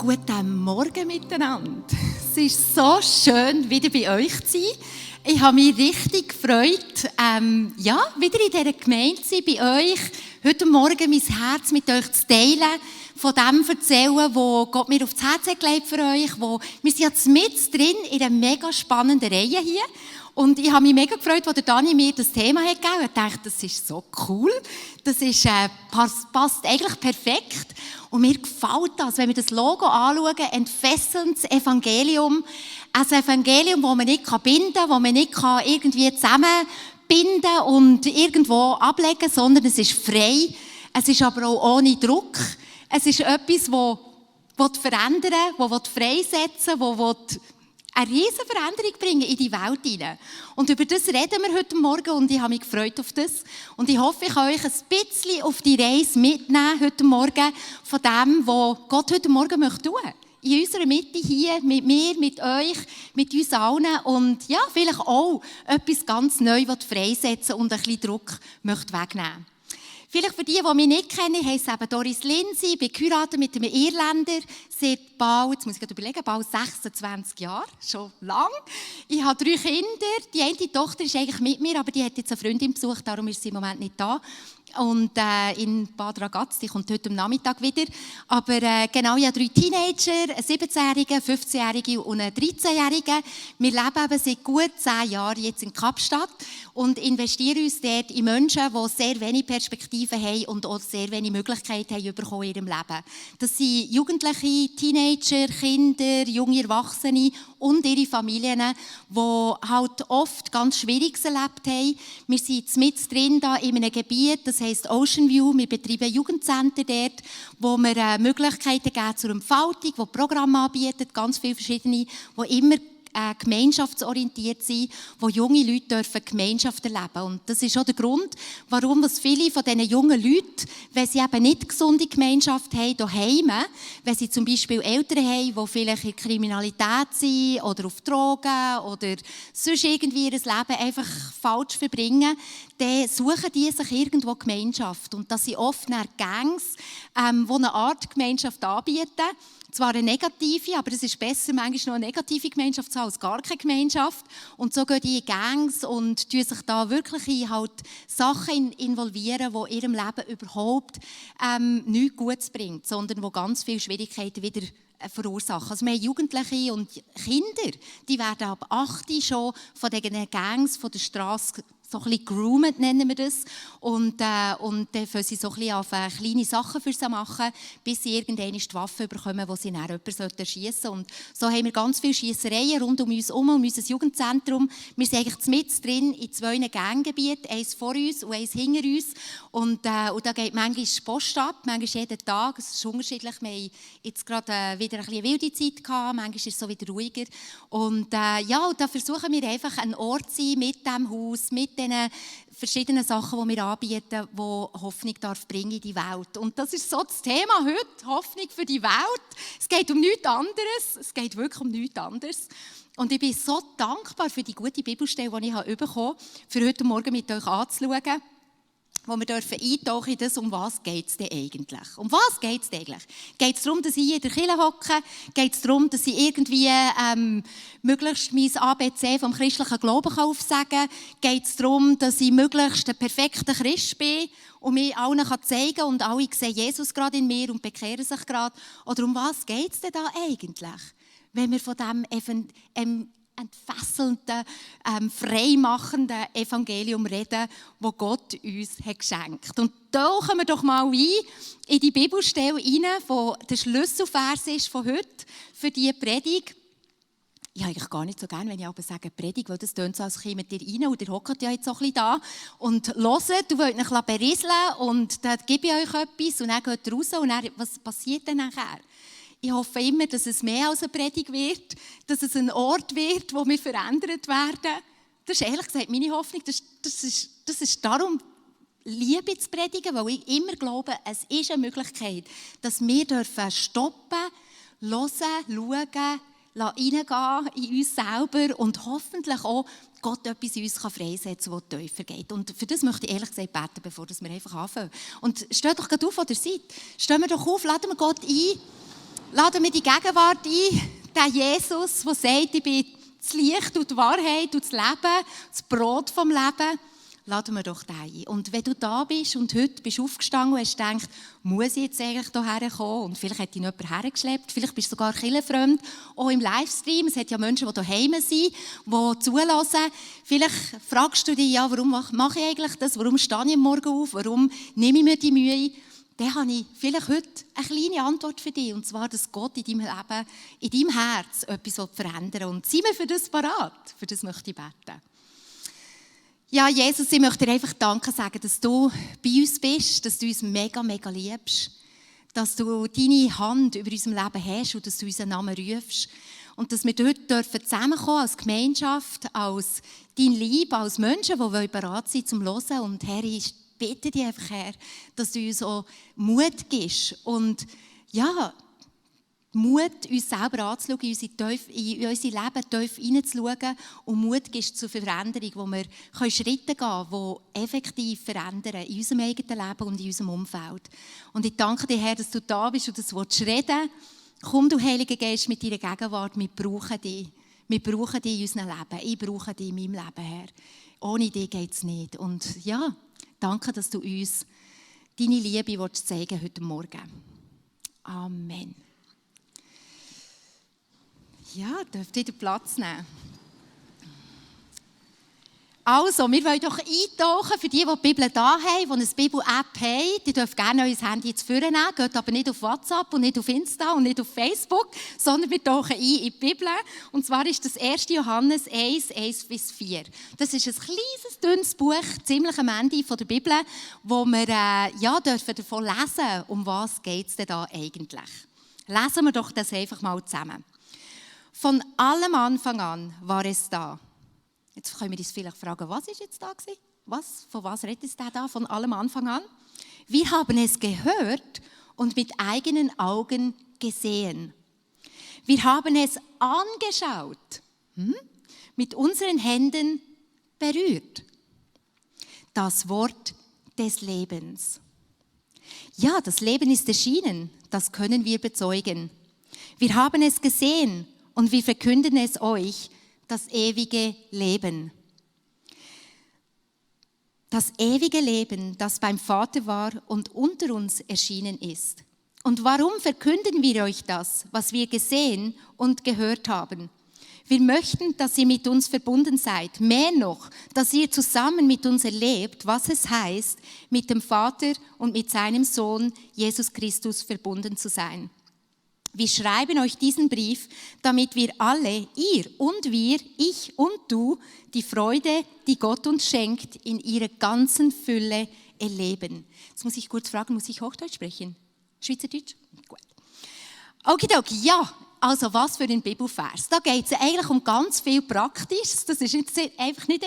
Guten Morgen miteinander. Es ist so schön, wieder bei euch zu sein. Ich habe mich richtig gefreut, wieder in dieser Gemeinde zu sein, bei euch. Heute Morgen mein Herz mit euch zu teilen, von dem erzählen, was Gott mir aufs Herz hat gelegt für euch. Wir sind jetzt mit drin in einer mega spannenden Reihe hier. Und ich habe mich mega gefreut, als Dani mir das Thema hat gegeben hat. Ich dachte, das ist so cool. Das ist, passt eigentlich perfekt. Und mir gefällt das, wenn wir das Logo anschauen, ein fesselndes Evangelium. Ein Evangelium, das man nicht binden kann, das man nicht irgendwie zusammenbinden und irgendwo ablegen kann, sondern es ist frei. Es ist aber auch ohne Druck. Es ist etwas, das verändern will, das freisetzen will, das eine riesige Veränderung bringen in die Welt hinein. Und über das reden wir heute Morgen und ich habe mich gefreut auf das. Und ich hoffe, ich kann euch ein bisschen auf die Reise mitnehmen heute Morgen von dem, was Gott heute Morgen tun möchte. In unserer Mitte hier, mit mir, mit euch, mit uns allen und ja, vielleicht auch etwas ganz Neues freisetzen und ein bisschen Druck möchte wegnehmen. Vielleicht für die, die mich nicht kennen, heisst es eben Doris Lindsay, ich bin geheiratet mit einem Irländer, seit bald, jetzt muss ich gerade überlegen, bald 26 Jahre, schon lang. Ich habe 3 Kinder, die eine Tochter ist eigentlich mit mir, aber die hat jetzt eine Freundin besucht, darum ist sie im Moment nicht da. Und in Bad Ragaz, die kommt heute am Nachmittag wieder. Aber genau, ich habe 3 Teenager, einen 17-Jährigen, einen 15-Jährigen und einen 13-Jährigen. Wir leben eben seit gut 10 Jahren jetzt in Kapstadt und investieren uns dort in Menschen, die sehr wenig Perspektiven haben und auch sehr wenig Möglichkeiten haben bekommen in ihrem Leben. Das sind Jugendliche, Teenager, Kinder, junge Erwachsene und ihre Familien, die halt oft ganz Schwieriges erlebt haben. Wir sind mit drin da in einem Gebiet, das heisst Ocean View. Wir betreiben Jugendcenter dort, wo wir Möglichkeiten geben zur Entfaltung, wo Programme anbieten, ganz viele verschiedene, die immer gemeinschaftsorientiert sind, wo junge Leute Gemeinschaft erleben dürfen. Und das ist auch der Grund, warum viele von diesen jungen Leuten, wenn sie eben nicht gesunde Gemeinschaft haben, daheim, wenn sie zum Beispiel Eltern haben, die vielleicht in Kriminalität sind oder auf Drogen oder sonst irgendwie ihr Leben einfach falsch verbringen, dann suchen die sich irgendwo Gemeinschaft. Und das sind oft Gangs, die eine Art Gemeinschaft anbieten. Zwar eine negative, aber es ist besser, manchmal noch eine negative Gemeinschaft zu haben als gar keine Gemeinschaft. Und so gehen die in Gangs und tun sich da wirklich in halt Sachen involvieren, die ihrem Leben überhaupt nichts Gutes bringt, sondern die ganz viele Schwierigkeiten wieder verursachen. Also wir haben Jugendliche und Kinder, die werden ab 8 schon von diesen Gangs von der Straße so ein bisschen groomed, nennen wir das. Und dann fangen sie so ein bisschen an, kleine Sachen für sie machen, bis sie irgendwann die Waffe bekommen, die sie dann jemanden erschiessen sollten. Und so haben wir ganz viele Schiessereien rund um uns herum, um unser Jugendzentrum. Wir sind eigentlich mit drin in 2 Ganggebieten, eins vor uns und eins hinter uns. Und da geht manchmal die Post ab, manchmal jeden Tag. Es ist unterschiedlich. Wir haben jetzt gerade wieder ein bisschen wilde Zeit gehabt, manchmal ist es so wieder ruhiger. Und und da versuchen wir einfach einen Ort zu sein mit diesem Haus, mit diesen verschiedenen Sachen, die wir anbieten, die Hoffnung bringen in die Welt. Und das ist so das Thema heute, Hoffnung für die Welt. Es geht um nichts anderes. Es geht wirklich um nichts anderes. Und ich bin so dankbar für die gute Bibelstelle, die ich bekommen habe, für heute Morgen mit euch anzuschauen, wo wir eintauchen in das, um was geht es denn eigentlich? Um was geht es eigentlich? Geht es darum, dass ich hier in der Kirche hocke? Geht es darum, dass ich irgendwie möglichst mein ABC vom christlichen Glauben aufsagen kann? Geht es darum, dass ich möglichst ein perfekter Christ bin und mir allen zeigen kann und alle sehen Jesus gerade in mir und bekehren sich gerade? Oder um was geht es denn da eigentlich, wenn wir von dem entfesselnden, freimachenden Evangelium reden, das Gott uns hat geschenkt. Und tauchen wir doch mal ein in die Bibelstelle rein, wo der Schlüsselvers ist von heute für diese Predigt. Ich habe eigentlich gar nicht so gerne, wenn ich aber sage Predigt, weil das tönt so, als käme ihr rein und ihr hockt ja jetzt so ein bisschen da und hört, du wollt euch berieseln und dann gebe ich euch etwas und dann geht ihr raus und dann, was passiert dann nachher? Ich hoffe immer, dass es mehr als eine Predigt wird, dass es ein Ort wird, wo wir verändert werden. Das ist ehrlich gesagt meine Hoffnung. Das ist darum, Liebe zu predigen, weil ich immer glaube, es ist eine Möglichkeit, dass wir stoppen, hören, schauen, reingehen in uns selber und hoffentlich auch Gott etwas in uns freisetzen kann, das tiefer geht. Und für das möchte ich ehrlich gesagt beten, bevor wir einfach anfangen. Und steht doch gerade auf, wo ihr seid. Stehen wir doch auf, laden wir Gott ein, laden wir die Gegenwart ein, den Jesus, der sagt, ich bin das Licht und die Wahrheit und das Leben, das Brot vom Leben. Laden wir doch den ein. Und wenn du da bist und heute bist aufgestanden und hast gedacht, muss ich jetzt eigentlich hierher kommen? Und vielleicht hat dich jemand hergeschleppt, vielleicht bist du sogar kirchenfremd, auch im Livestream. Es hat ja Menschen, die daheim sind, die zulassen. Vielleicht fragst du dich, ja, warum mache ich eigentlich das? Warum stehe ich am Morgen auf? Warum nehme ich mir die Mühe? Dann habe ich vielleicht heute eine kleine Antwort für dich. Und zwar, dass Gott in deinem Leben, in deinem Herz etwas verändern will. Und sind wir für das bereit? Für das möchte ich beten. Ja, Jesus, ich möchte dir einfach Danke sagen, dass du bei uns bist, dass du uns mega, mega liebst, dass du deine Hand über unserem Leben hast und dass du unseren Namen rufst. Und dass wir heute zusammenkommen als Gemeinschaft, als dein Lieb, als Menschen, die bereit sind zum Hören. Und Herr, ich bitte dich einfach, Herr, dass du uns auch Mut gibst und ja, Mut, uns selber anzuschauen, in unser Leben tief hineinzuschauen und Mut gibst zur Veränderung, wo wir Schritte gehen können, die effektiv verändern in unserem eigenen Leben und in unserem Umfeld. Und ich danke dir, Herr, dass du da bist und das willst reden. Komm, du Heiliger Geist, mit deiner Gegenwart, wir brauchen dich. Wir brauchen dich in unserem Leben. Ich brauche dich in meinem Leben, Herr. Ohne dich geht es nicht. Und ja, danke, dass du uns deine Liebe zeigen willst heute Morgen. Amen. Ja, dürft ihr den Platz nehmen. Also, wir wollen doch eintauchen für die Bibel da haben, die eine Bibel-App haben. Die dürfen gerne euer Handy jetzt vornehmen, geht aber nicht auf WhatsApp und nicht auf Insta und nicht auf Facebook, sondern wir tauchen ein in die Bibel. Und zwar ist das 1. Johannes 1, 1-4. Das ist ein kleines, dünnes Buch, ziemlich am Ende der Bibel, wo wir dürfen davon lesen, um was geht es denn da eigentlich. Lesen wir doch das einfach mal zusammen. Von allem Anfang an war es da. Jetzt können wir uns vielleicht fragen, was ist jetzt da gewesen? Von was redet es da von allem Anfang an? Wir haben es gehört und mit eigenen Augen gesehen. Wir haben es angeschaut, mit unseren Händen berührt. Das Wort des Lebens. Ja, das Leben ist erschienen, das können wir bezeugen. Wir haben es gesehen und wir verkünden es euch, das ewige Leben. Das ewige Leben, das beim Vater war und unter uns erschienen ist. Und warum verkünden wir euch das, was wir gesehen und gehört haben? Wir möchten, dass ihr mit uns verbunden seid. Mehr noch, dass ihr zusammen mit uns erlebt, was es heißt, mit dem Vater und mit seinem Sohn Jesus Christus verbunden zu sein. Wir schreiben euch diesen Brief, damit wir alle, ihr und wir, ich und du, die Freude, die Gott uns schenkt, in ihrer ganzen Fülle erleben. Jetzt muss ich kurz fragen, muss ich Hochdeutsch sprechen? Schweizerdeutsch? Gut. Okidoki, ja, also was für ein Bibelvers. Da geht es eigentlich um ganz viel Praktisches. Das ist jetzt einfach nicht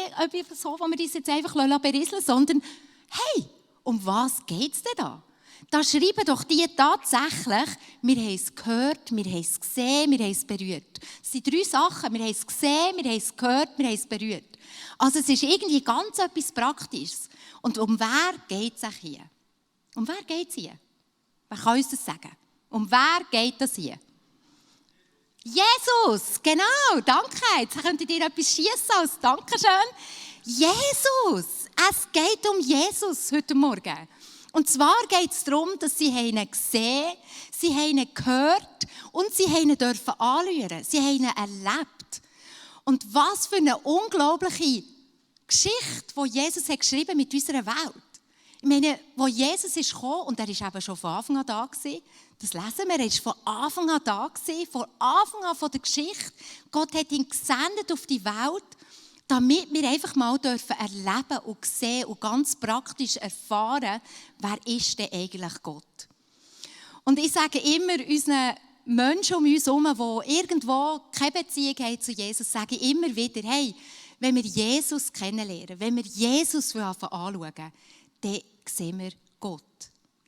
so, wo wir das jetzt einfach berieseln, sondern hey, um was geht es denn da? Da schreiben doch die tatsächlich, wir haben es gehört, wir haben es gesehen, wir haben es berührt. Das sind 3 Sachen. Wir haben es gesehen, wir haben es gehört, wir haben es berührt. Also es ist irgendwie ganz etwas Praktisches. Und um wer geht es hier? Um wer geht es hier? Wer kann uns das sagen? Um wer geht es hier? Jesus, genau, danke. Jetzt könntet ihr etwas schiessen als Dankeschön. Jesus, es geht um Jesus heute Morgen. Und zwar geht es darum, dass sie ihn gesehen, sie ihn gehört und sie ihn dürfen anschauen. Sie haben ihn erlebt. Und was für eine unglaubliche Geschichte, die Jesus hat geschrieben mit unserer Welt. Ich meine, wo Jesus ist gekommen, und er ist eben schon von Anfang an da gewesen, das lesen wir, er ist von Anfang an da gewesen, von Anfang an von der Geschichte. Gott hat ihn gesendet auf die Welt, damit wir einfach mal dürfen erleben und sehen und ganz praktisch erfahren, wer ist denn eigentlich Gott. Und ich sage immer unseren Menschen um uns herum, die irgendwo keine Beziehung haben zu Jesus, sage ich immer wieder, hey, wenn wir Jesus kennenlernen, wenn wir Jesus anschauen, dann sehen wir Gott.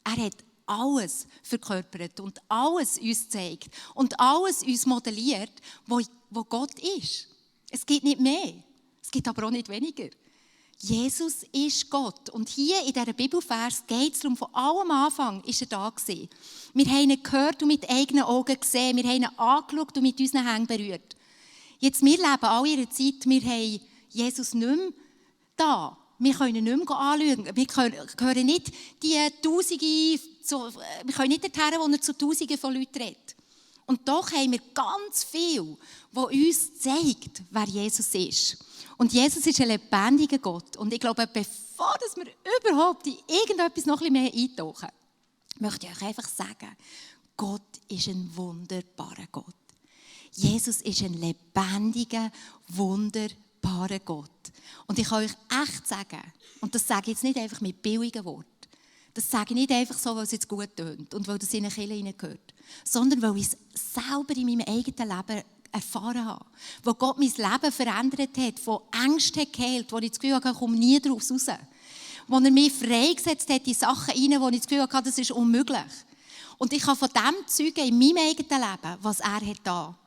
Er hat alles verkörpert und alles uns gezeigt und alles uns modelliert, wo Gott ist. Es gibt nicht mehr. Es gibt aber auch nicht weniger. Jesus ist Gott. Und hier in dieser Bibelvers geht es darum, von allem Anfang war er da gewesen. Wir haben ihn gehört und mit eigenen Augen gesehen. Wir haben ihn angeschaut und mit unseren Händen berührt. Jetzt, wir leben alle in einer Zeit, wir haben Jesus nicht mehr da. Wir können ihn nicht mehr anschauen. Wir hören nicht die Tausende, wir können nicht dorthin, wo er zu Tausenden von Leuten redet. Und doch haben wir ganz viel, was uns zeigt, wer Jesus ist. Und Jesus ist ein lebendiger Gott. Und ich glaube, bevor wir überhaupt in irgendetwas noch ein bisschen mehr eintauchen, möchte ich euch einfach sagen, Gott ist ein wunderbarer Gott. Jesus ist ein lebendiger, wunderbarer Gott. Und ich kann euch echt sagen, und das sage ich jetzt nicht einfach mit billigen Worten, das sage ich nicht einfach so, weil es jetzt gut tönt und weil das in eine Kirche hineingehört, sondern weil ich es selber in meinem eigenen Leben erfahren habe. Wo Gott mein Leben verändert hat, von Ängsten geheilt, wo ich das Gefühl hatte, ich komme nie daraus raus. Wo er mich freigesetzt hat in Sachen rein, wo ich das Gefühl hatte, das ist unmöglich. Und ich kann von dem zeugen in meinem eigenen Leben, was er hat da.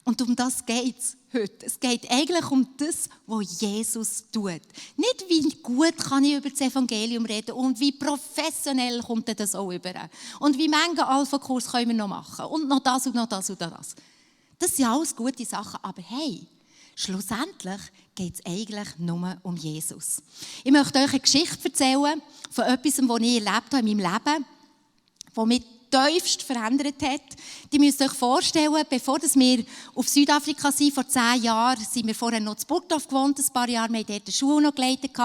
Und um das geht es heute. Es geht eigentlich um das, was Jesus tut. Nicht, wie gut kann ich über das Evangelium reden und wie professionell kommt das auch über. Und wie viele Alpha-Kurs können wir noch machen. Und noch das und noch das und das. Das sind alles gute Sachen. Aber hey, schlussendlich geht es eigentlich nur um Jesus. Ich möchte euch eine Geschichte erzählen von etwas, das ich erlebt habe in meinem Leben, das mich tiefst verändert hat. Die müsst ihr euch vorstellen, bevor wir auf Südafrika sind, vor 10 Jahren, sind wir vorher noch in Burgdorf gewohnt, ein paar Jahre, wir haben dort eine Schule noch geleitet.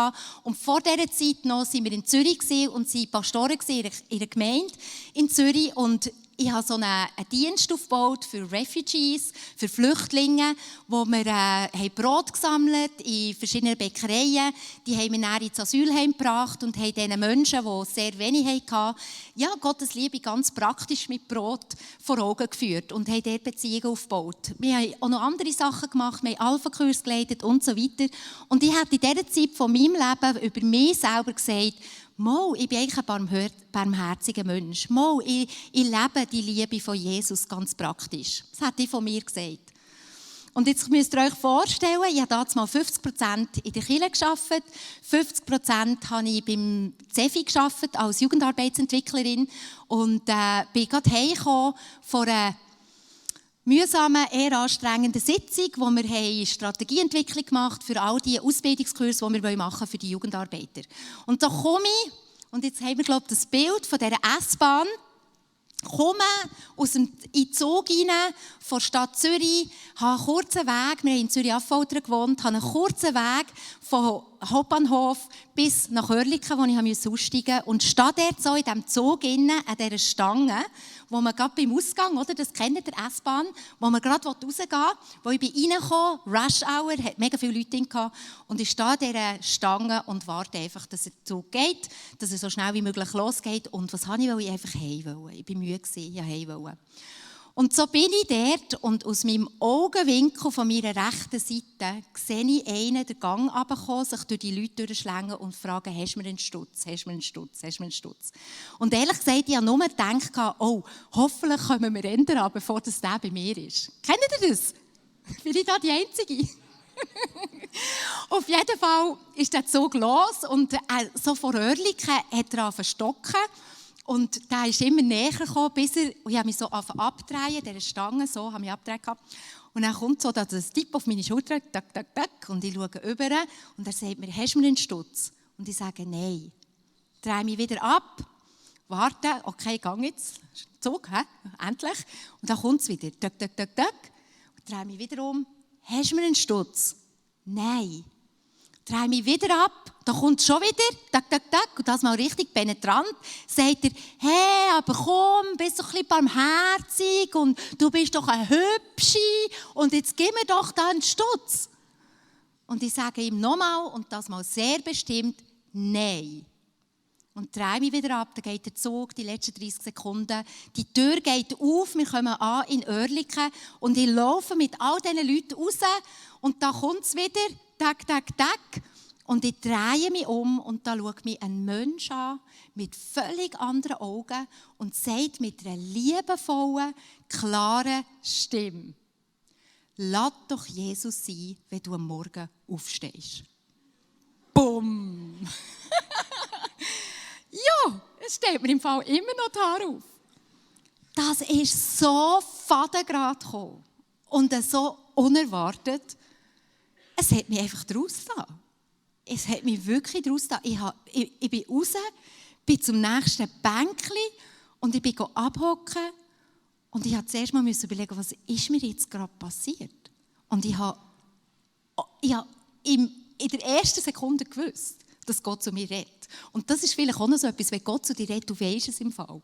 Und vor dieser Zeit noch sind wir in Zürich und waren Pastoren in einer Gemeinde in Zürich. Und ich habe so einen Dienst aufgebaut für Refugees, für Flüchtlinge, wo wir haben Brot gesammelt in verschiedenen Bäckereien. Die haben wir dann ins Asylheim gebracht und haben diesen Menschen, die sehr wenig hatten, ja, Gottes Liebe ganz praktisch mit Brot vor Augen geführt und haben dort Beziehungen aufgebaut. Wir haben auch noch andere Sachen gemacht, wir haben Alpha-Kurs geleitet und so weiter. Und ich habe in dieser Zeit von meinem Leben über mich selber gesagt, mal, ich bin eigentlich ein barmherziger Mensch. Mal, ich lebe die Liebe von Jesus ganz praktisch. Das hat ich von mir gesagt. Und jetzt müsst ihr euch vorstellen, ich habe damals mal 50% in der Kirche gearbeitet, 50% habe ich beim CEFI gearbeitet als Jugendarbeitsentwicklerin und bin gerade heimgekommen von einer mühsamen, eher anstrengenden Sitzung, wo wir Strategieentwicklung gemacht haben für all die Ausbildungskurse, die wir machen für die Jugendarbeiter. Und da komme ich, und jetzt haben wir, glaube ich, das Bild von dieser S-Bahn, komme in den Zug rein, von der Stadt Zürich, habe einen kurzen Weg, wir haben in Zürich-Affoltern gewohnt, habe einen kurzen Weg von Hauptbahnhof bis nach Oerlikon, wo ich aussteigen musste. Und stehe dort so in diesem Zug innen, an dieser Stange, wo man gerade beim Ausgang, oder, das kennt ihr, der S-Bahn, wo man gerade rausgehen will, wo ich bin reingekommen, Rush Hour, hat mega viele Leute drin gehabt, und ich stehe an dieser Stange und warte einfach, dass der Zug geht, dass er so schnell wie möglich losgeht. Und was wollte ich? Ich einfach heim wollen. Ich war müde, ich wollte heim wollen. Und so bin ich dort und aus meinem Augenwinkel von meiner rechten Seite sehe ich einen den Gang runterkommen, sich durch die Leute durchschlängen und fragen, hast du mir einen Stutz, hast du mir einen Stutz, hast du mir einen Stutz. Und ehrlich gesagt, ich habe nur gedacht, oh, hoffentlich kommen wir ändern, bevor das der bei mir ist. Kennt ihr das? Bin ich da die Einzige? Auf jeden Fall ist der Zug los und so vor Oerlikon hat er verstocken. Und der ist immer näher gekommen, bis ich habe mich so abdrehen, dieser Stange, so, habe mich abgedreht. Und dann kommt so das Tipp auf meine Schulter, tak, tak, tak, und ich schaue rüber und er sagt mir, hast du mir einen Stutz? Und ich sage, nein. Drehe mich wieder ab, warte, okay, gang jetzt, Zug, endlich. Und dann kommt es wieder, tak, tak, tak, tak, und drehe mich wieder um, hast du mir einen Stutz? Nein. Drehe mich wieder ab, da kommt es schon wieder, tak, tak, tak, und das mal richtig penetrant, sagt er, hey, aber komm, bist doch ein bisschen barmherzig und du bist doch eine Hübsche und jetzt gib mir doch da einen Stutz. Und ich sage ihm nochmal, und das mal sehr bestimmt, nein. Und drehe mich wieder ab, dann geht der Zug, die letzten 30 Sekunden, die Tür geht auf, wir kommen an in Oerlikon und ich laufe mit all diesen Leuten raus und da kommt es wieder, tak, tak, tak. Und ich drehe mich um und da schaut mich ein Mensch an mit völlig anderen Augen und sagt mit einer liebevollen, klaren Stimme, lass doch Jesus sein, wenn du am Morgen aufstehst. Bumm! Ja, es steht mir im Fall immer noch die Haare auf. Das ist so fadengrad gekommen und so unerwartet. Es hat mich einfach draus getan. Es hat mich wirklich draus getan. Ich bin raus, bin zum nächsten Bänkchen und ich bin abhocken und ich musste zuerst mal überlegen, was ist mir jetzt gerade passiert. Und ich habe in der ersten Sekunde gewusst, dass Gott zu mir redet. Und das ist vielleicht auch noch so etwas, wenn Gott zu dir redet, du weisst es im Fall.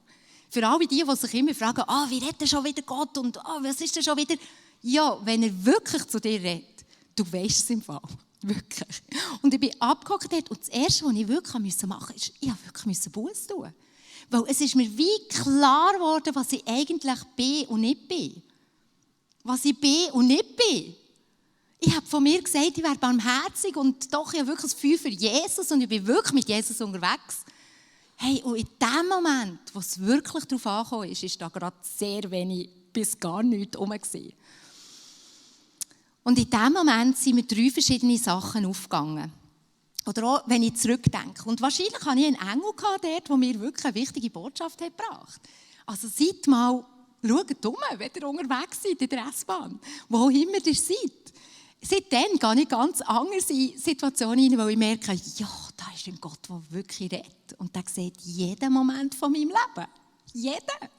Für alle die sich immer fragen, wie redet denn schon wieder Gott und was ist denn schon wieder? Ja, wenn er wirklich zu dir redet, du weisst es im Fall. Wirklich. Und ich bin abgehockt dort und das Erste, was ich wirklich machen musste, ist, ich musste wirklich Buße tun. Weil es ist mir wie klar geworden, was ich eigentlich bin und nicht bin. Was ich bin und nicht bin. Ich habe von mir gesagt, ich wäre barmherzig und doch, ich habe wirklich das Feuer für Jesus und ich bin wirklich mit Jesus unterwegs. Hey, und in dem Moment, wo es wirklich darauf angekommen ist da gerade sehr wenig bis gar nichts herum gewesen. Und in diesem Moment sind mir 3 verschiedene Sachen aufgegangen. Oder auch, wenn ich zurückdenke. Und wahrscheinlich hatte ich einen Engel dort, der mir wirklich eine wichtige Botschaft hat gebracht. Also seid mal, schaut um, wenn ihr unterwegs seid in der S-Bahn, wo immer ihr seid. Seitdem gehe ich ganz anders in Situationen hinein, weil ich merke, ja, da ist ein Gott, der wirklich redet. Und der sieht jeden Moment von meinem Leben. Jeden.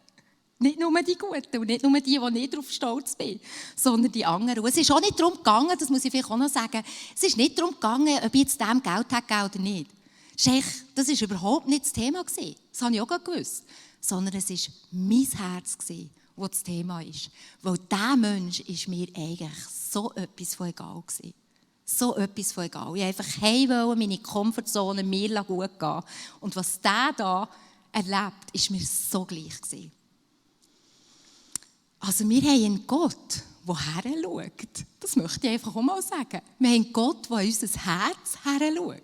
Nicht nur die Guten und nicht nur die nicht darauf stolz bin, sondern die anderen. Und es ist auch nicht darum gegangen, das muss ich vielleicht auch noch sagen, es ist nicht darum gegangen, ob ich jetzt dem Geld hätte oder nicht. Das war überhaupt nicht das Thema. Das habe ich auch gewusst. Sondern es war mein Herz, das das Thema ist. Weil dieser Mensch ist mir eigentlich so etwas von egal gewesen. So etwas von egal. Ich wollte einfach heim, meine Komfortzone mir gut gehen. Und was der da erlebt, ist mir so gleich gewesen. Also wir haben einen Gott, der heranschaut. Das möchte ich einfach auch mal sagen. Wir haben einen Gott, der in unser Herz heranschaut.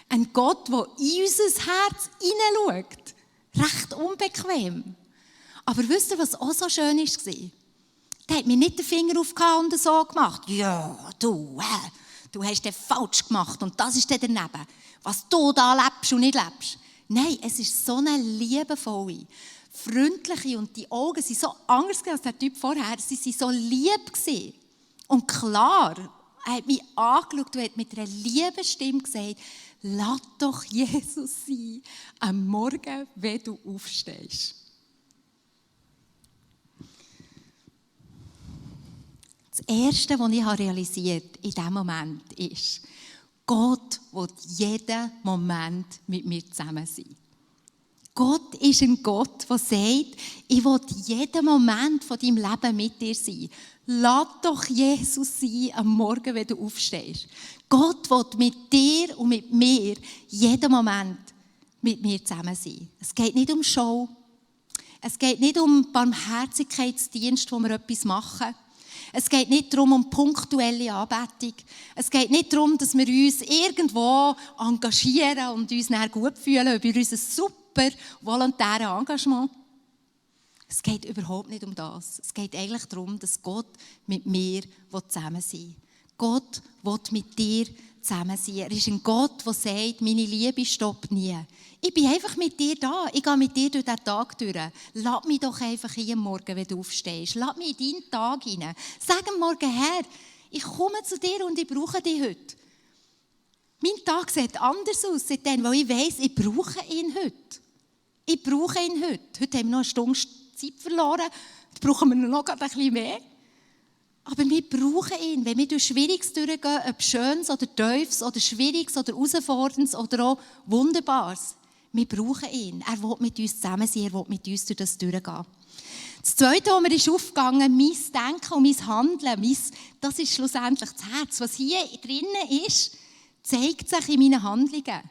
Ein Gott, der in unser Herz hineinschaut. Recht unbequem. Aber wisst ihr, was auch so schön war? Der hat mir nicht den Finger aufgehauen und so gemacht. Ja, du hast den falsch gemacht und das ist dann daneben. Was du da lebst und nicht lebst. Nein, es ist so eine liebevolle, freundliche und die Augen waren so anders als der Typ vorher. Sie waren so lieb gewesen. Und klar, er hat mich angeschaut und hat mit einer lieben Stimme gesagt, lass doch Jesus sein, am Morgen, wenn du aufstehst. Das Erste, was ich realisiert habe in diesem Moment, ist, Gott will jeden Moment mit mir zusammen sein. Gott ist ein Gott, der sagt, ich will jeden Moment von deinem Leben mit dir sein. Lass doch Jesus sein am Morgen, wenn du aufstehst. Gott will mit dir und mit mir jeden Moment mit mir zusammen sein. Es geht nicht um Show. Es geht nicht um Barmherzigkeitsdienst, wo wir etwas machen. Es geht nicht darum, um punktuelle Anbetung. Es geht nicht darum, dass wir uns irgendwo engagieren und uns nachher gut fühlen über unser super volontäres Engagement. Es geht überhaupt nicht um das. Es geht eigentlich darum, dass Gott mit mir zusammen sein will. Gott will mit dir zusammen sein. Er ist ein Gott, der sagt, meine Liebe stoppt nie. Ich bin einfach mit dir da. Ich gehe mit dir durch diesen Tag durch. Lass mich doch einfach hier am Morgen, wenn du aufstehst. Lass mich in deinen Tag hinein. Sag am Morgen, Herr, ich komme zu dir und ich brauche dich heute. Mein Tag sieht anders aus seitdem, weil ich weiss, ich brauche ihn heute. Ich brauche ihn heute. Heute haben wir noch eine Stunde Zeit verloren. Jetzt brauchen wir noch ein bisschen mehr. Aber wir brauchen ihn, wenn wir durch Schwieriges durchgehen, ob Schönes oder Tiefes oder Schwieriges oder Herausforderndes oder auch Wunderbares. Wir brauchen ihn. Er will mit uns zusammen sein, er will mit uns durch das durchgehen. Das Zweite, was mir ist aufgegangen, mein Denken und mein Handeln, das ist schlussendlich das Herz. Was hier drinnen ist, zeigt sich in meinen Handlungen.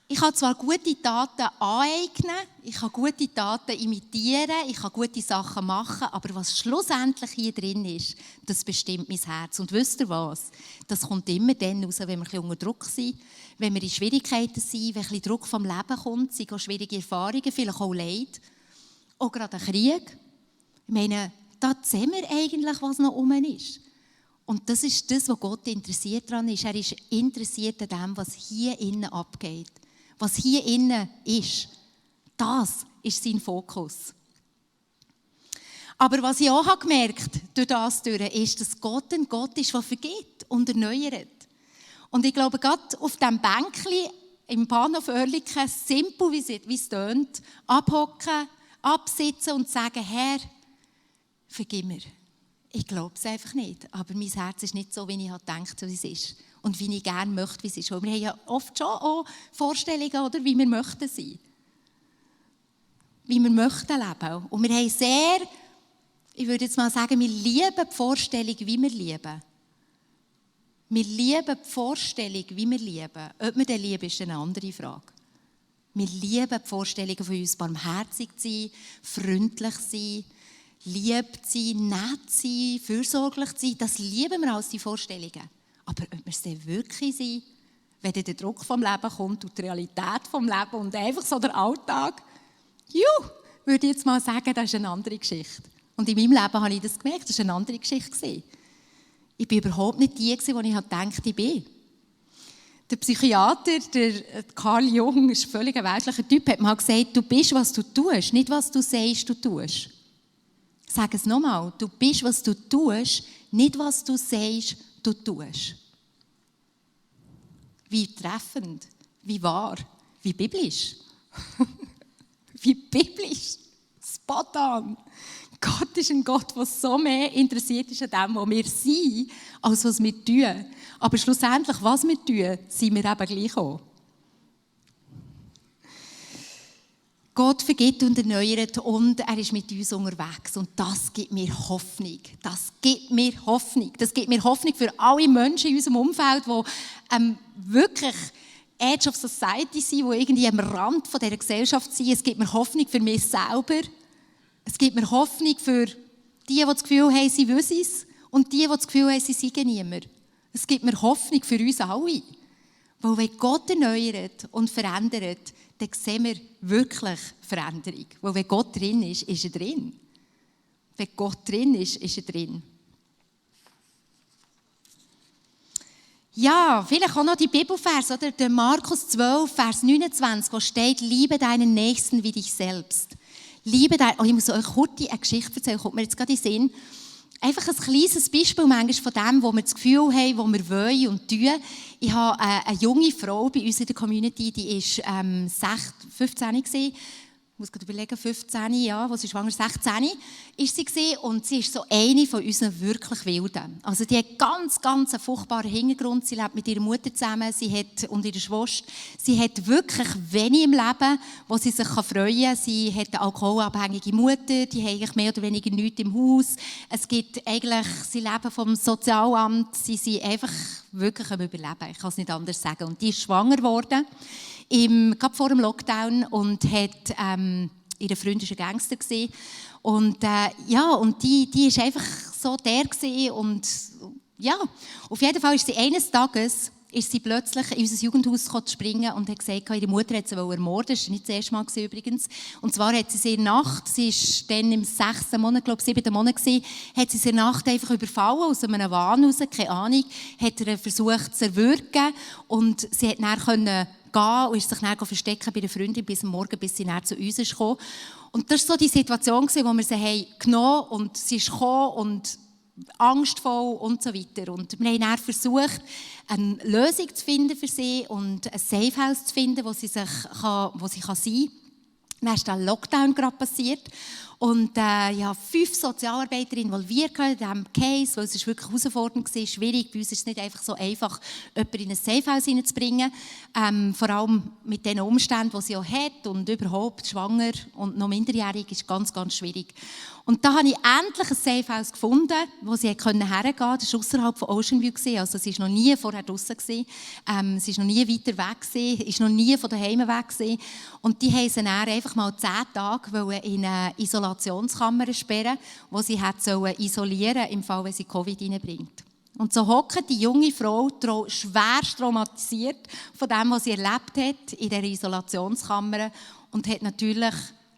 Ich kann zwar gute Taten aneignen, ich kann gute Taten imitieren, ich kann gute Sachen machen, aber was schlussendlich hier drin ist, das bestimmt mein Herz. Und wisst ihr was? Das kommt immer dann raus, wenn wir ein bisschen unter Druck sind, wenn wir in Schwierigkeiten sind, wenn ein bisschen Druck vom Leben kommt, sind auch schwierige Erfahrungen, vielleicht auch Leid, auch gerade ein Krieg. Ich meine, da sehen wir eigentlich, was noch rum ist. Und das ist das, was Gott interessiert daran ist. Er ist interessiert an dem, was hier innen abgeht. Was hier innen ist. Das ist sein Fokus. Aber was ich auch gemerkt habe, durch das ist, dass Gott ein Gott ist, der vergibt und erneuert. Und ich glaube, gerade auf diesem Bänkchen im Bahnhof Oerlikon, simpel wie es tönt, abhocken, absitzen und sagen, Herr, vergib mir. Ich glaube es einfach nicht, aber mein Herz ist nicht so, wie ich gedacht habe, wie es ist. Und wie ich gerne möchte, wie es ist. Weil wir haben ja oft schon auch Vorstellungen, oder, wie wir möchten sein. Wie wir möchten leben. Und wir haben sehr, ich würde jetzt mal sagen, wir lieben die Vorstellung, wie wir lieben. Wir lieben die Vorstellung, wie wir lieben. Ob wir den lieben, ist eine andere Frage. Wir lieben die Vorstellung von uns, barmherzig zu sein, freundlich zu sein, lieb zu sein, nett zu sein, fürsorglich zu sein. Das lieben wir als die Vorstellungen. Aber ob wir es dann wirklich sind, wenn dann der Druck vom Leben kommt und die Realität vom Leben und einfach so der Alltag, würde ich jetzt mal sagen, das ist eine andere Geschichte. Und in meinem Leben habe ich das gemerkt, das war eine andere Geschichte. Ich war überhaupt nicht die, die ich dachte, ich bin. Der Psychiater, der Carl Jung, ist ein völlig weltlicher Typ, hat mal gesagt, du bist, was du tust, nicht was du sagst, du tust. Ich sage es nochmal, du bist, was du tust, nicht was du sagst, du tust. Wie treffend, wie wahr, wie biblisch. Wie biblisch, spot on. Gott ist ein Gott, der so mehr interessiert ist an dem, was wir sind, als was wir tun. Aber schlussendlich, was wir tun, sind wir eben gleich auch. Gott vergibt und erneuert und er ist mit uns unterwegs. Und das gibt mir Hoffnung. Das gibt mir Hoffnung. Das gibt mir Hoffnung für alle Menschen in unserem Umfeld, die wirklich Edge of Society sind, die irgendwie am Rand dieser Gesellschaft sind. Es gibt mir Hoffnung für mich selber. Es gibt mir Hoffnung für die das Gefühl haben, sie wissen es. Und die das Gefühl haben, sie seien niemand. Es gibt mir Hoffnung für uns alle. Weil wenn Gott erneuert und verändert, dann sehen wir wirklich Veränderung. Weil wenn Gott drin ist, ist er drin. Wenn Gott drin ist, ist er drin. Ja, vielleicht auch noch die Bibelvers, oder? Der Markus 12, Vers 29, wo steht, liebe deinen Nächsten wie dich selbst. Liebe deinen, ich muss euch kurz eine Geschichte erzählen, kommt mir jetzt gerade in den Sinn. Einfach ein kleines Beispiel manchmal von dem, wo wir das Gefühl haben, wo wir wollen und tun. Ich habe eine junge Frau bei uns in der Community, die war 15 gewesen. Ich muss gerade überlegen, 15, ja, wo sie schwanger 16 ist sie gewesen, und sie ist so eine von unseren wirklich Wilden. Also die hat ganz einen furchtbaren Hintergrund. Sie lebt mit ihrer Mutter zusammen, und ihrer Schwester. Sie hat wirklich wenig im Leben, wo sie sich freuen kann. Sie hat eine alkoholabhängige Mutter, die hat eigentlich mehr oder weniger nichts im Haus. Es gibt eigentlich, sie leben vom Sozialamt, sie sind einfach wirklich am Überleben. Ich kann es nicht anders sagen. Und die ist schwanger geworden. Gerade vor dem Lockdown und ihre Freund war ein Gangster und und die ist einfach so der gewesen. Und ja, auf jeden Fall ist sie eines Tages plötzlich in unser Jugendhaus springen und hat gesagt, ihre Mutter hat sie ermorden. Das war nicht das erste Mal übrigens. Und zwar hat sie sie in der Nacht, sie war dann im 6. Monat, glaube ich, 7. Monat gewesen, hat sie in der Nacht einfach überfallen, aus einem Wahn raus, keine Ahnung, hat er versucht zu erwürgen und sie hat dann gehen und ist sich dann verstecken bei der Freundin bis am Morgen, bis sie dann zu uns ist gekommen. Und das war so die Situation, wo wir sie genommen haben und sie ist gekommen und angstvoll und so weiter. Und wir haben dann versucht, eine Lösung zu finden für sie und ein Safehouse zu finden, wo sie sein kann. Dann ist der Lockdown gerade passiert. Und 5 Sozialarbeiter involviert in diesem Case, weil es wirklich herausfordernd war, schwierig. Bei uns ist es nicht einfach so einfach, jemanden in ein Safehouse hineinzubringen. Vor allem mit den Umständen, die sie auch hat und überhaupt schwanger und noch minderjährig, ist ganz schwierig. Und da habe ich endlich ein Safehouse gefunden, wo sie hergehen konnte. Das war ausserhalb von Ocean View. Also sie war noch nie vorher draussen. Sie war noch nie weiter weg. Ist noch nie von daheim weg. Und die haben sie dann einfach mal 10 Tage in eine Isolationskammer sperren, wo sie isolieren sollen, im Fall, wenn sie Covid reinbringt. Und so hockt die junge Frau schwerst traumatisiert von dem, was sie erlebt hat in dieser Isolationskammer und hat natürlich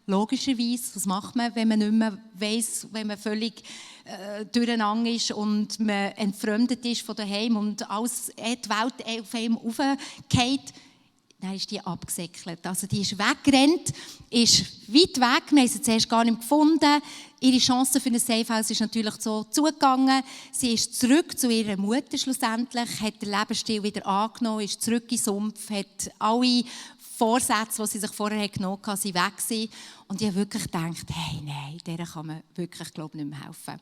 logischerweise, was macht man, wenn man nicht mehr weiss, wenn man völlig durcheinander ist und man entfremdet ist von daheim und alles, die Welt auf einem raufgeht, dann ist die abgesäckelt. Also die ist weggerannt, ist weit weg, wir haben sie zuerst gar nicht gefunden. Ihre Chance für ein Safehouse ist natürlich so zugegangen. Sie ist zurück zu ihrer Mutter schlussendlich, hat den Lebensstil wieder angenommen, ist zurück in den Sumpf, hat alle Vorsätze, die sie sich vorher genommen hat, sind weg gewesen. Und ich habe wirklich gedacht, hey, nein, der kann man wirklich, glaube ich, nicht mehr helfen.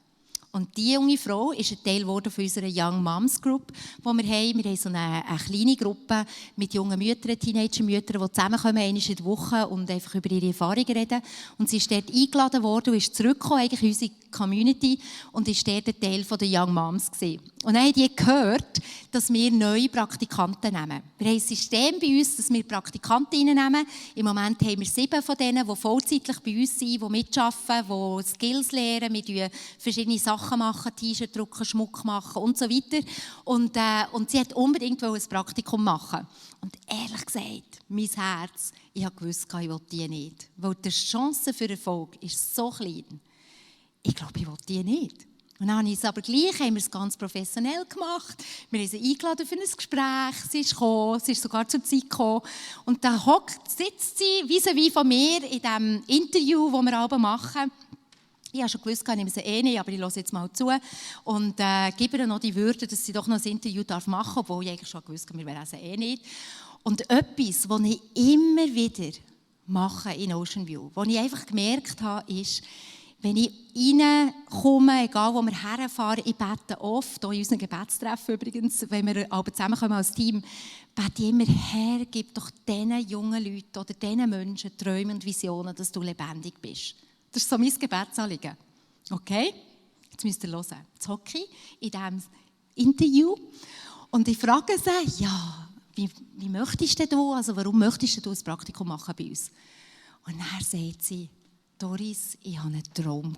Und diese junge Frau ist ein Teil von unserer Young Moms Group, die wir haben. Wir haben so eine kleine Gruppe mit jungen Müttern, Teenager-Müttern, die zusammenkommen, einmal in der Woche und einfach über ihre Erfahrungen reden. Und sie ist dort eingeladen worden und ist zurückgekommen, eigentlich in unsere Community, und ist dort ein Teil der Young Moms gewesen. Und dann haben die gehört, dass wir neue Praktikanten nehmen. Wir haben ein System bei uns, dass wir Praktikanten reinnehmen. Im Moment haben wir 7 von denen, die vollzeitlich bei uns sind, die mitarbeiten, die Skills lernen, wir verschiedene Sachen machen, T-Shirt drucken, Schmuck machen und so weiter. Und sie hat unbedingt ein Praktikum machen. Und ehrlich gesagt, mein Herz, ich habe gewusst, ich will die nicht. Weil die Chance für Erfolg ist so klein. Ich glaube, ich will die nicht. Und dann haben wir es aber gleich, haben wir es ganz professionell gemacht. Wir haben sie eingeladen für ein Gespräch. Sie ist gekommen, sie ist sogar zur Zeit gekommen. Und dann sitzt sie vis-à-vis von mir in diesem Interview, das wir abends machen. Ich habe schon gewusst, ich nehme sie nicht, aber ich höre jetzt mal zu. Und gebe ihr noch die Würde, dass sie doch noch ein Interview machen darf, obwohl ich eigentlich schon gewusst habe, wir wären sie nicht. Und etwas, was ich immer wieder mache in Ocean View, was ich einfach gemerkt habe, ist, wenn ich reinkomme, egal wo wir herfahren, ich bete oft, auch in unseren Gebetstreffen übrigens, wenn wir alle zusammenkommen als Team, bete ich immer, Herr, gib doch diesen jungen Leuten oder diesen Menschen Träume und Visionen, dass du lebendig bist. Das ist so mein Gebetsanliegen. Okay? Jetzt müsst ihr hören. Jetzt hocke ich in diesem Interview und ich frage sie, ja, wie möchtest du, also warum möchtest du ein Praktikum machen bei uns? Und dann sagt sie, Doris, ich hatte einen Traum.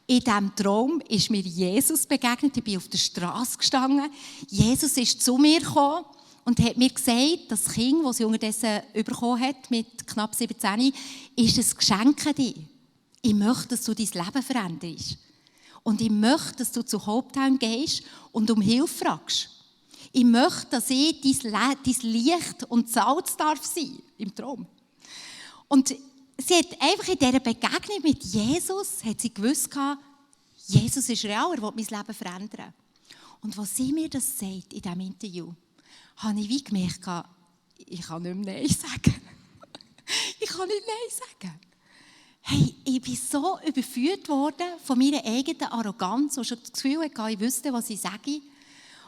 In diesem Traum ist mir Jesus begegnet. Ich bin auf der Straße gestanden. Jesus ist zu mir gekommen und hat mir gesagt, das Kind, das sie unterdessen bekommen hat, mit knapp 17, ist ein Geschenk an dich. Ich möchte, dass du dein Leben veränderst. Und ich möchte, dass du zu Hopetown gehst und um Hilfe fragst. Ich möchte, dass ich dein Licht und Salz darf sein im Traum. Und sie hat einfach in dieser Begegnung mit Jesus hat sie gewusst, Jesus ist real, er will mein Leben verändern. Und als sie mir das sagt in diesem Interview, habe ich wie gemerkt, ich kann nicht mehr Nein sagen. Ich kann nicht Nein sagen. Hey, ich bin so überführt worden von meiner eigenen Arroganz, wo ich schon das Gefühl hatte, ich wüsste, was ich sage.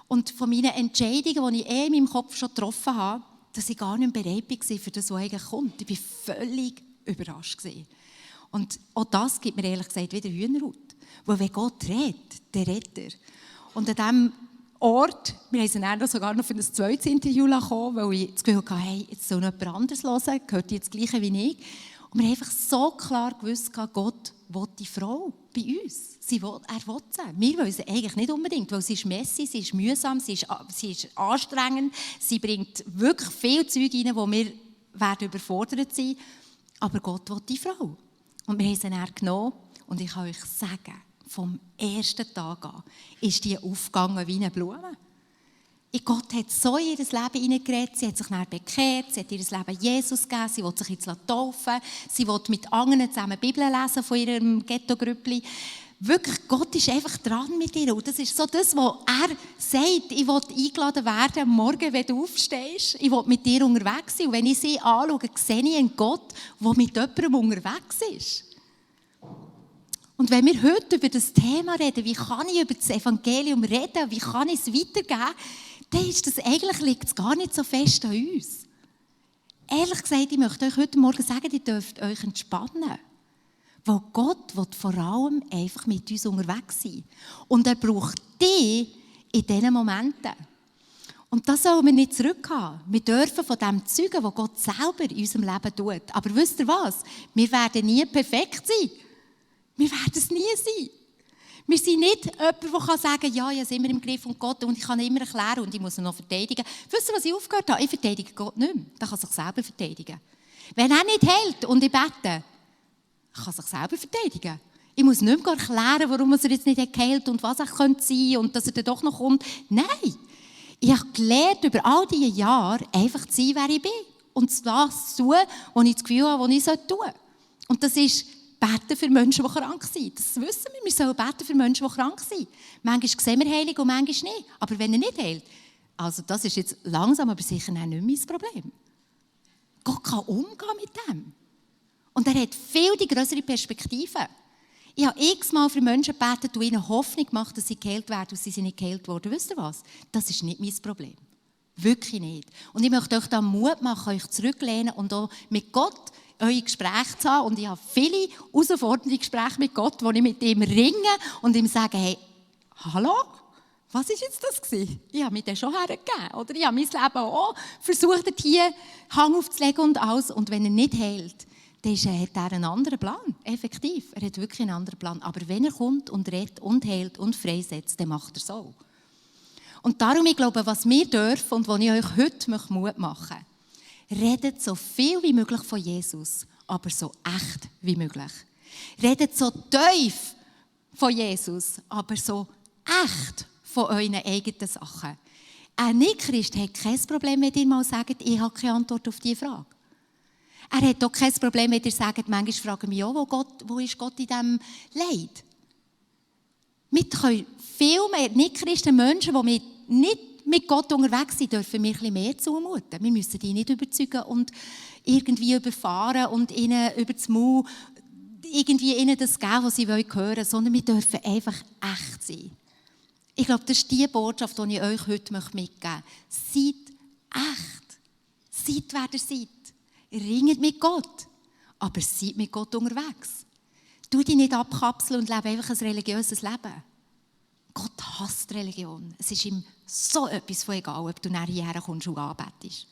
Und von meinen Entscheidungen, die ich in meinem Kopf schon getroffen habe, dass ich gar nicht bereit war für das, was eigentlich kommt. Ich war völlig überrascht. Und auch das gibt mir ehrlich gesagt wieder Hühnerhaut. Weil wenn Gott redet, dann redet er. Und an diesem Ort, wir haben sie dann sogar noch für ein zweites Interview kommen, weil ich das Gefühl hatte, hey, jetzt soll noch jemand anderes hören, gehört jetzt das Gleiche wie ich. Und wir haben einfach so klar gewusst, Gott will die Frau bei uns. Er will sie. Wir wollen sie eigentlich nicht unbedingt, weil sie ist messy, sie ist mühsam, sie ist anstrengend, sie bringt wirklich viel Zeug rein, wo wir werden überfordert sein. Aber Gott will die Frau. Und wir haben sie dann genommen. Und ich kann euch sagen, vom ersten Tag an ist die aufgegangen wie eine Blume. Gott hat so in ihr Leben hineingeredet, sie hat sich dann bekehrt, sie hat ihr Leben Jesus gegeben, sie will sich jetzt taufen, sie will mit anderen zusammen Bibel lesen von ihrem Ghetto-Grüppli. Wirklich, Gott ist einfach dran mit ihr. Und das ist so das, was er sagt, ich will eingeladen werden, morgen, wenn du aufstehst, ich will mit dir unterwegs sein. Und wenn ich sie anschaue, sehe ich einen Gott, der mit jemandem unterwegs ist. Und wenn wir heute über das Thema reden, wie kann ich über das Evangelium reden, wie kann ich es weitergeben, dann ist das eigentlich, liegt es gar nicht so fest an uns. Ehrlich gesagt, ich möchte euch heute Morgen sagen, ihr dürft euch entspannen. Weil Gott will vor allem einfach mit uns unterwegs sein. Und er braucht dich in diesen Momenten. Und das sollen wir nicht zurückhaben. Wir dürfen von dem zeugen, was Gott selber in unserem Leben tut. Aber wisst ihr was? Wir werden nie perfekt sein. Wir werden es nie sein. Wir sind nicht jemand, der sagen kann, ja, ich habe es immer im Griff und Gott und ich kann ihn immer erklären und ich muss ihn noch verteidigen. Wisst ihr, was ich aufgehört habe? Ich verteidige Gott nicht mehr. Er kann sich selber verteidigen. Wenn er nicht hält und ich bete, kann sich selber verteidigen. Ich muss nicht mehr erklären, warum er jetzt nicht geheilt und was er könnte sein und dass er dann doch noch kommt. Nein, ich habe gelernt, über all diese Jahre einfach zu sein, wer ich bin. Und das zu tun, was ich das Gefühl habe, was ich tun sollte. Und das ist beten für Menschen, die krank sind. Das wissen wir. Wir sollen beten für Menschen, die krank sind. Manchmal sehen wir Heilung und manchmal nicht. Aber wenn er nicht heilt, also das ist jetzt langsam, aber sicher nicht mein Problem. Gott kann umgehen mit dem. Und er hat viel die größere Perspektive. Ich habe x-mal für Menschen gebetet und ihnen Hoffnung gemacht, dass sie geheilt werden und sie sind nicht geheilt worden. Wisst ihr was? Das ist nicht mein Problem. Wirklich nicht. Und ich möchte euch da Mut machen, euch zurücklehnen und auch mit Gott eure Gespräche zu haben. Und ich habe viele herausfordernde Gespräche mit Gott, wo ich mit ihm ringe und ihm sage, hey, hallo? Was war jetzt das gewesen? Ich habe mich dann schon hergegeben. Oder ich habe mein Leben auch versucht, hier Hang aufzulegen und alles. Und wenn er nicht heilt, dann hat er einen anderen Plan. Effektiv. Er hat wirklich einen anderen Plan. Aber wenn er kommt und redet und heilt und freisetzt, dann macht er es auch. Und darum, ich glaube, was wir dürfen und was ich euch heute Mut machen möchte, redet so viel wie möglich von Jesus, aber so echt wie möglich. Redet so tief von Jesus, aber so echt von euren eigenen Sachen. Ein Nicht-Christ hat kein Problem, wenn ihr mal sagt, ich habe keine Antwort auf diese Frage. Er hat auch kein Problem, wenn ihr sagt, manchmal frage ich mich auch, wo ist Gott in diesem Leid? Wir können viel mehr Nicht-Christen Menschen, die nicht mit Gott unterwegs sind, dürfen wir ein bisschen mehr zumuten. Wir müssen die nicht überzeugen und irgendwie überfahren und ihnen über das Maul irgendwie ihnen das geben, was sie hören wollen, sondern wir dürfen einfach echt sein. Ich glaube, das ist die Botschaft, die ich euch heute mitgeben möchte. Seid echt. Seid, wer ihr seid. Ringet mit Gott. Aber seid mit Gott unterwegs. Tu dich nicht abkapseln und lebe einfach ein religiöses Leben. Gott hasst Religion. Es ist ihm so etwas von egal, ob du nachher hierher kommst und anbetest.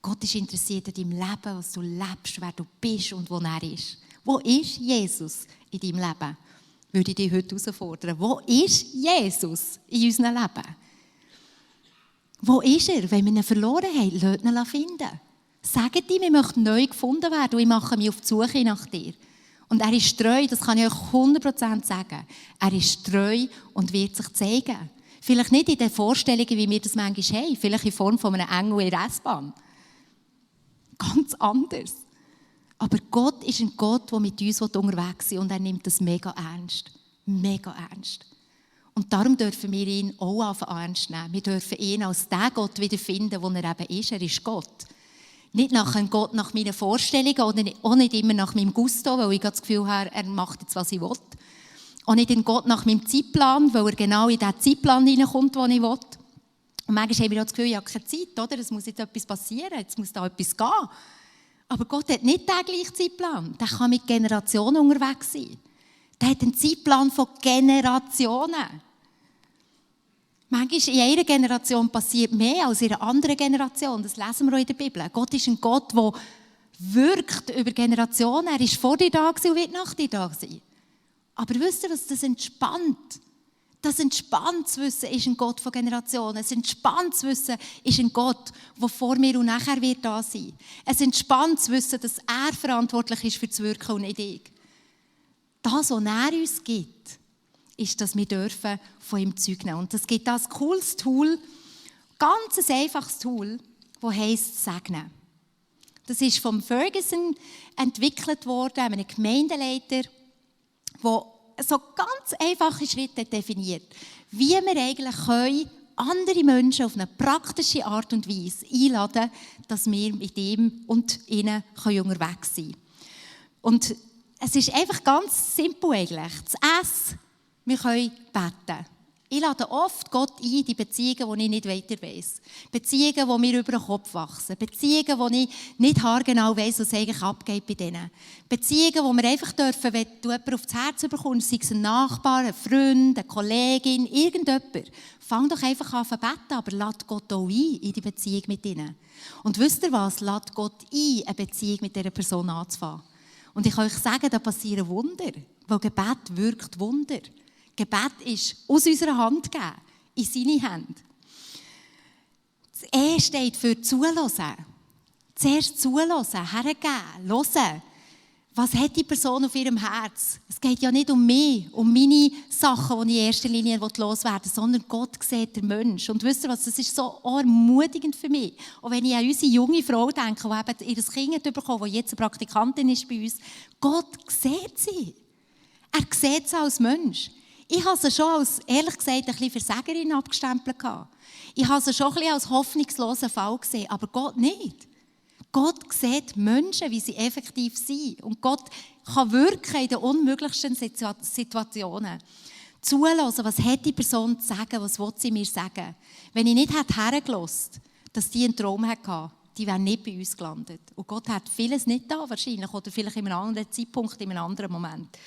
Gott ist interessiert an deinem Leben, was du lebst, wer du bist und wo er ist. Wo ist Jesus in deinem Leben? Würde ich dich heute herausfordern. Wo ist Jesus in unserem Leben? Wo ist er? Wenn wir ihn verloren haben, lasst ihn finden. Sagt ihm, wir möchten neu gefunden werden und ich mache mich auf die Suche nach dir. Und er ist treu, das kann ich euch 100% sagen. Er ist treu und wird sich zeigen. Vielleicht nicht in den Vorstellungen, wie wir das manchmal haben. Vielleicht in Form von einem Engel in der S-Bahn. Ganz anders. Aber Gott ist ein Gott, der mit uns unterwegs ist und er nimmt das mega ernst. Mega ernst. Und darum dürfen wir ihn auch ernst nehmen. Wir dürfen ihn als den Gott wiederfinden, wo er eben ist. Er ist Gott. Nicht nach einem Gott nach meinen Vorstellungen oder auch nicht immer nach meinem Gusto, weil ich das Gefühl habe, er macht jetzt, was ich will. Auch nicht ein Gott nach meinem Zeitplan, weil er genau in diesen Zeitplan hineinkommt, den ich will. Und manchmal haben wir auch das Gefühl, ich habe keine Zeit, oder? Es muss jetzt etwas passieren, jetzt muss da etwas gehen. Aber Gott hat nicht den gleichen Zeitplan. Der kann mit Generationen unterwegs sein. Der hat einen Zeitplan von Generationen. Manchmal in einer Generation passiert mehr als in einer anderen Generation. Das lesen wir auch in der Bibel. Gott ist ein Gott, der wirkt über Generationen. Er ist vor dir da und wird nach dir da sein. Aber wisst ihr, was das entspannt? Das entspannt zu wissen, ist ein Gott von Generationen. Es entspannt zu wissen, ist ein Gott, der vor mir und nachher wird da sein. Es entspannt zu wissen, dass er verantwortlich ist für das Wirken und nicht ich. Das, was er uns gibt, ist, dass wir dürfen von ihm Zeug nehmen. Und es gibt das cooles Tool, ganz ein einfaches Tool, das heisst Segnen. Das ist vom Ferguson entwickelt worden, einem Gemeindeleiter, der so ganz einfache Schritte definiert, wie wir eigentlich können andere Menschen auf eine praktische Art und Weise einladen, dass wir mit ihm und ihnen unterwegs sein können. Und es ist einfach ganz simpel eigentlich. Das S, wir können beten. Ich lade oft Gott ein, die Beziehungen, die ich nicht weiter weiss. Beziehungen, die mir über den Kopf wachsen. Beziehungen, wo ich nicht haargenau weiss, was eigentlich abgeht bei denen. Beziehungen, wo wir einfach dürfen, wenn du jemanden aufs Herz bekommst, sei es ein Nachbar, ein Freund, eine Kollegin, irgendjemand. Fang doch einfach an zu beten, aber lade Gott auch ein in die Beziehung mit ihnen. Und wisst ihr was? Lade Gott ein, eine Beziehung mit dieser Person anzufangen. Und ich kann euch sagen, da passieren Wunder. Weil Gebet wirkt Wunder. Gebet ist aus unserer Hand gegeben, in seine Hände. Das E steht für Zuhören. Zuerst zuhören, hergeben, hören. Was hat die Person auf ihrem Herz? Es geht ja nicht um mich, um meine Sachen, die ich in erster Linie loswerden will, sondern Gott sieht den Menschen. Und wisst ihr was, das ist so ermutigend für mich. Auch wenn ich an unsere junge Frau denke, die eben ihr Kind bekommen hat, die jetzt eine Praktikantin ist bei uns. Gott sieht sie. Er sieht sie als Mensch. Ich habe sie schon als, ehrlich gesagt, ein bisschen Versagerin abgestempelt. Ich habe sie schon ein bisschen als hoffnungslosen Fall gesehen, aber Gott nicht. Gott sieht Menschen, wie sie effektiv sind. Und Gott kann wirken in den unmöglichsten Situationen. Zulassen, was hat die Person zu sagen, was will sie mir sagen. Wenn ich nicht hergelassen hätte, dass die einen Traum hatte, die wäre nicht bei uns gelandet. Und Gott hat vieles nicht da wahrscheinlich, oder vielleicht in einem anderen Zeitpunkt, in einem anderen Moment.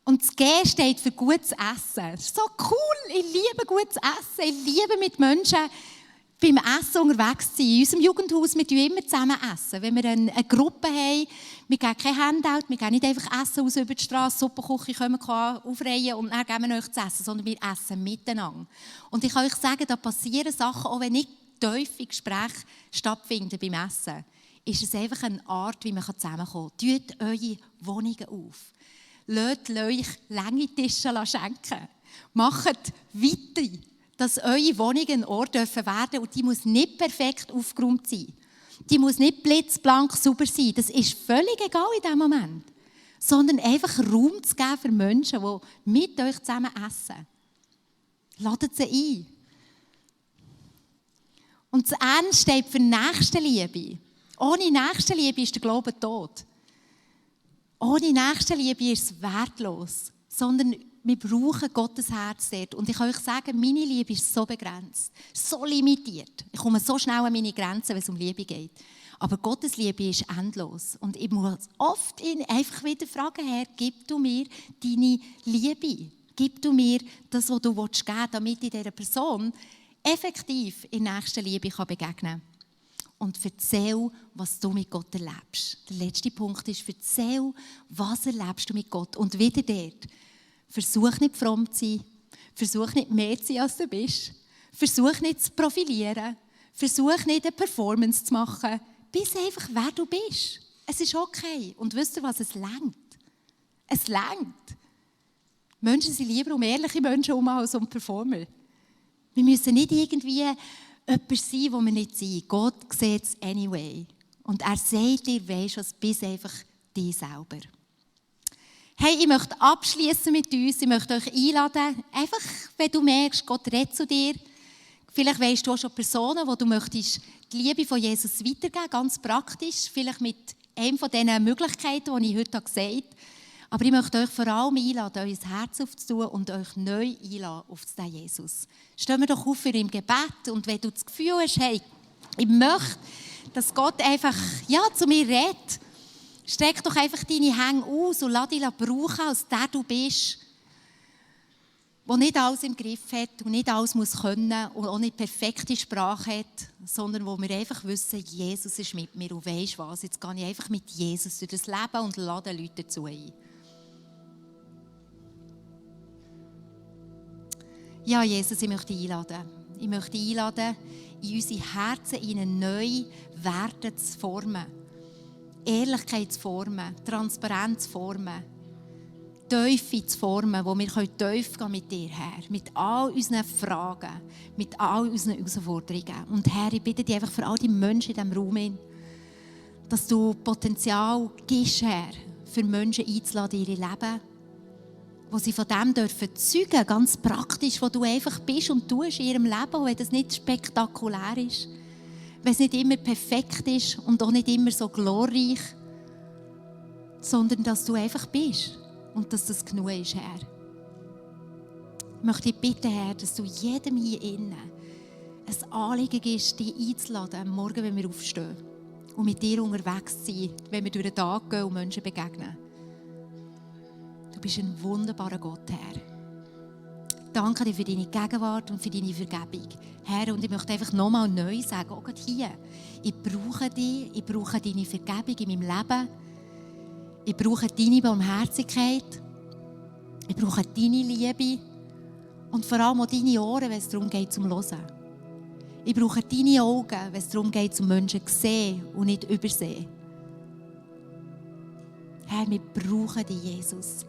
Und das G steht für gutes Essen. Das ist so cool, ich liebe gutes Essen, ich liebe mit Menschen beim Essen unterwegs zu sein. In unserem Jugendhaus, wir essen immer zusammen. Wenn wir eine Gruppe haben, wir geben kein Handout, wir geben nicht einfach Essen aus über die Straße, Suppenküche können wir aufreihen und dann geben wir euch zu essen, sondern wir essen miteinander. Und ich kann euch sagen, da passieren Sachen, auch wenn nicht tiefe Gespräche stattfinden beim Essen, ist es einfach eine Art, wie man zusammenkommen kann. Tut eure Wohnungen auf. Lasst euch lange Tische schenken. Macht weiter, dass eure Wohnungen ein Ort werden dürfen und die muss nicht perfekt aufgeräumt sein. Die muss nicht blitzblank sauber sein. Das ist völlig egal in diesem Moment. Sondern einfach Raum zu geben für Menschen, die mit euch zusammen essen. Ladet sie ein. Und das N steht für Nächstenliebe. Ohne Nächstenliebe ist der Glaube tot. Ohne Nächstenliebe ist es wertlos. Sondern wir brauchen Gottes Herz dort. Und ich kann euch sagen, meine Liebe ist so begrenzt, so limitiert. Ich komme so schnell an meine Grenzen, wenn es um Liebe geht. Aber Gottes Liebe ist endlos. Und ich muss oft ihn einfach wieder fragen, Herr, gib du mir deine Liebe. Gib du mir das, was du geben willst, damit ich dieser Person effektiv in nächster Liebe begegnen kann. Und erzähl, was du mit Gott erlebst. Der letzte Punkt ist, erzähl, was erlebst du mit Gott. Und wieder dort. Versuch nicht fromm zu sein. Versuch nicht mehr zu sein, als du bist. Versuch nicht zu profilieren. Versuch nicht eine Performance zu machen. Bist einfach, wer du bist. Es ist okay. Und wisst ihr was? Es reicht. Es reicht. Menschen sind lieber um ehrliche Menschen herum als um Performer. Wir müssen nicht irgendwie jemand sein, wo wir nicht sind. Gott sieht es anyway. Und er sagt dir, weisst du, bist einfach dich selber. Hey, ich möchte abschließen mit uns. Ich möchte euch einladen, einfach, wenn du merkst, Gott redet zu dir. Vielleicht weisst du auch schon Personen, wo du möchtest die Liebe von Jesus weitergeben, ganz praktisch. Vielleicht mit einer von diesen Möglichkeiten, die ich heute gesagt habe. Aber ich möchte euch vor allem einladen, euer Herz aufzutun und euch neu einladen auf den Jesus. Stehen wir doch auf für im Gebet. Und wenn du das Gefühl hast, hey, ich möchte, dass Gott einfach zu mir redet, streck doch einfach deine Hände aus und lass dich brauchen, als der du bist, der nicht alles im Griff hat und nicht alles muss können und auch nicht perfekte Sprache hat, sondern wo wir einfach wissen, Jesus ist mit mir und weisst was, jetzt gehe ich einfach mit Jesus durch das Leben und lade Leute dazu ein. Ja, Jesus, ich möchte einladen. Ich möchte einladen, in unsere Herzen ihnen neu Werte zu formen. Ehrlichkeit zu formen, Transparenz zu formen, Tiefe zu formen, wo wir tief gehen mit dir, Herr, mit all unseren Fragen, mit all unseren Herausforderungen. Und Herr, ich bitte dich einfach für all die Menschen in diesem Raum, dass du Potenzial gibst, Herr, für Menschen einzuladen in ihr Leben, wo sie von dem dürfen zeugen, ganz praktisch, wo du einfach bist und tust in ihrem Leben, auch wenn das nicht spektakulär ist. Wenn es nicht immer perfekt ist und auch nicht immer so glorreich, sondern dass du einfach bist und dass das genug ist, Herr. Ich möchte dich bitten, Herr, dass du jedem hier innen ein Anliegen gibst, dich einzuladen, am Morgen, wenn wir aufstehen und mit dir unterwegs sind, wenn wir durch den Tag gehen und Menschen begegnen. Du bist ein wunderbarer Gott, Herr. Danke dir für deine Gegenwart und für deine Vergebung. Herr, und ich möchte einfach nochmal neu sagen, auch gerade hier, ich brauche dich, ich brauche deine Vergebung in meinem Leben, ich brauche deine Barmherzigkeit, ich brauche deine Liebe und vor allem auch deine Ohren, wenn es darum geht, zum Hören. Ich brauche deine Augen, wenn es darum geht, zum Menschen sehen und nicht übersehen. Herr, wir brauchen dich, Jesus.